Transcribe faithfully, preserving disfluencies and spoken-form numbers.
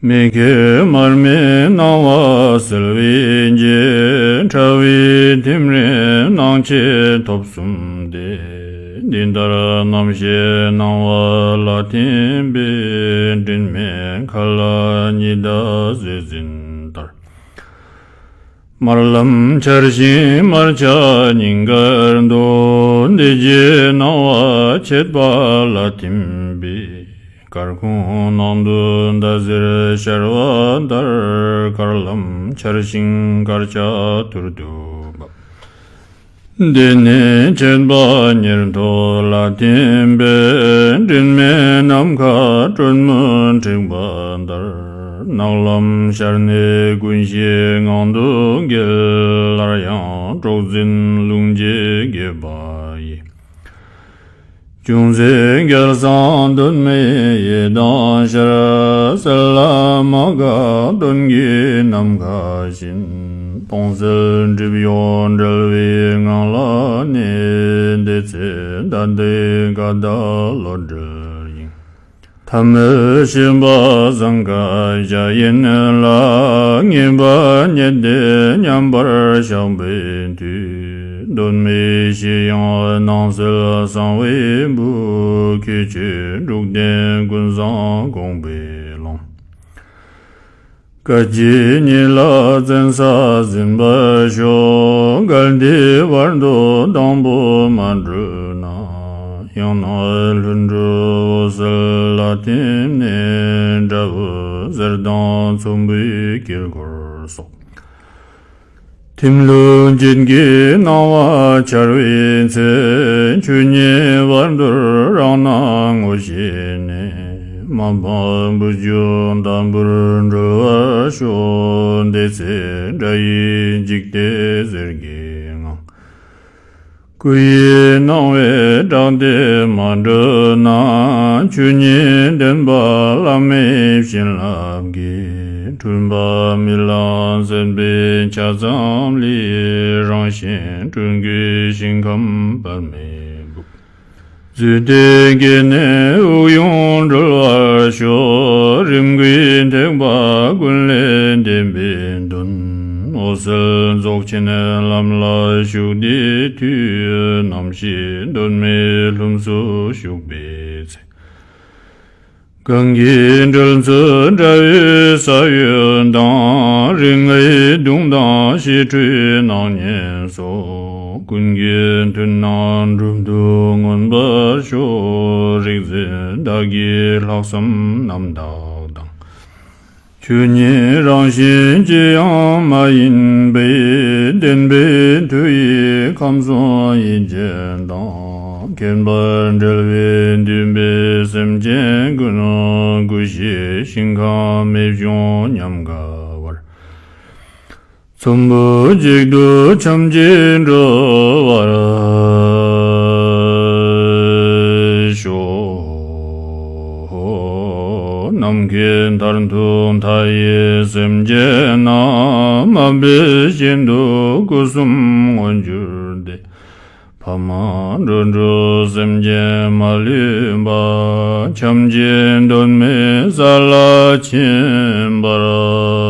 མི་ཁའི་མར་མེའི་སྣང་བ་གསལ་བའི་རྗེས། ཕྲ་བའི་ཐིམ་རིམ་སྣང་མཆེད་ཐོབ་གསུམ་སྟེ། འདི་ལྟར་རྣམ་ཤེས་སྣང་བ་ལ་ཐིམ་པས། སྤྲིན་མེད་མཁའ་ལ་ཉི་ཟླ་གཟི་བརྗིད་ལྟར། དམར་ལམ་འཆར་ཞིང་དམར་ཆ་སྙིང་གར་འདུ། འདི་རྗེས་སྣང་བ་མཆེད་པ་ལ་ཐིམ་པས། སྐར་ཁུང་ནང་དུ་ཟླ་ཟེར་ཤར་བ་ལྟར། དཀར་ལམ་འཆར་ཞིང་དཀར་ཆ་ཐུར་དུ་བབས། འདི་ནས་མཆེད་པ་ཉེར་ཐོབ་ལ་ཐིམ་པས། སྤྲིན་མེད་ནམ་མཁའ་སྲོད་མུན་འཁྲིགས་པ་ལྟར། ནག་ལམ་ཤར་ནས་ཀུན་གཞི་ངང་དུ་འགྱེལ། སླར་ཡང་སྲོག་འཛིན་རླུང་རྗེས་འགྱེད་པ་ཡི། ཅུང་ཟད་འགྱེལ་སང་གདོད་མའི་ཡེ་དང་ཤར། གསལ་ལ་མ་འགགས་དོན་གྱི་ནམ་མཁའ་བཞིན། སྟོང་གསལ་སྒྲིབ་གཡོགས་བྲལ་བའི་ངང་ལ་གནས། དེ་ཚེ་ད་ལྟའི་ཀ་དག་བློ་བྲལ་ཡིན། ཐ་མལ་ཤེས་པ་ཟང་ཀ་ཞྭ་ཡིན་ལ། ངེས་པ་རྙེད་དེ་མཉམ་པར་བཞག་པའི་མཐུས། གདོད་མའི་གཞི་དབྱིངས་སྣང་གསལ་གསང་བའི་སྦུབས། ཁྱད་ཆོས་དྲུག་ལྡན་ཀུན་བཟང་དགོངས་པའི་ཀློང་། སྐད་ཅིག་ཉིད་ལ་བཙན་ས་ཟིན་པར་ཤོག། གལ་ཏེ་བར་དོ་དང་པོ་མ་གྲོལ་ན། ཡང་ན་ལྷུན་གྲུབ་འོད་གསལ་ལ་ཐིམ་ནས། སྒྲ་འོད་ཟེར་དང་ཚོམ་བུའི་དཀྱིལ་འཁོར་སོགས། ཐིམ་ལྷུན་ཅན་གྱི་སྣང་བ་འཆར་བའི་ཚེ། ཆོས་ཉིད་བར་དོར་རང་སྣང་ངོ་ཤེས་ནས། མ་སྤངས་བུ་བརྒྱུད་དམ་པོར་གྲོལ་བར་ཤོག། དེ་ཚེ་སྒྲ་ཡིས་འཇིགས་ཏེ་ཟེར་གྱི་ངང་། སྐུ་ཡི་སྣང་བས་སྐྲག་སྟེ་མ་གྲོལ་ན། ཆོས་ཉིད་བདེན་པ་བླ་མེད་བྱིན་རླབས་ཀྱིས། འཁྲུལ་པ་རྨི་ལམ་སད་པའི་ཆ་ཙམ་ལས། རང་བཞིན་སྤྲུལ་སྐུའི་ཞིང་ཁམས་པདྨའི་སྦུབས། རྫུས་ཏེ་སྐྱེས་ནས་དབུགས་དབྱུང་གྲོལ་བར་ཤོག། རིམ་གྱིས་ཐེག་པ་ཀུན་ལས་འདས་པའི་དོན། འོད་གསལ་རྫོགས་ཆེན་ལམ་ལ་ཞུགས་དེའི་མཐུས། རྣམ་ཤེས་གདོད་མའི་ལྷུམས་སུ་ཞུགས་པའི་ཚེ། གང་གི་འགྲོལ་ཚུལ་འདྲ་བའི་ས་བོན་དང་། རིགས་ལྔའི་གདུང་དང་ཞི་ཁྲོའི་སྣང་བརྙན་སོགས། ཀུན་གྱི་མཐུན་སྣང་སྒྲུབ་ཏུ་མངོན་པར་ཤོག། རིག་འཛིན་བདག་གིས་ལྷག་བསམ་རྣམ་དག་དང་། ཆོས་ཉིད་རང་བཞིན་ཅི་ཡང་མ་ཡིན་པའི། བདེན་པའི་མཐུ་ཡིས་ཁམས་གསུམ་ཡེ་མཁྱེན་དང་། མཁྱེན་པར་འབྲེལ་བའི་འདུན་པས་སེམས་ཅན་ཀུན། ཀུན་གཞི་ཞིང་ཁམས་མི་འབྱུང་ཉམས་དགའ་བར། ཚོམ་བུ་གཅིག་ཏུ་ཆོམ་གྱིས་འགྲོ་བར་ཤོག། ནམ་མཁའི་མཐར་ཐུག་མཐའ་ཡས་སེམས་ཅན་རྣམས། མ་འབད་བཞིན་དུ་སྐུ་གསུམ་མངོན་གྱུར་ཏེ། ཕ་མ་འགྲོ་དྲུག་སེམས་ཅན་མ་ལུས་པ། ཆོམ་གྱིས་གདོད་མའི་ས་ལ་ཕྱིན་པར།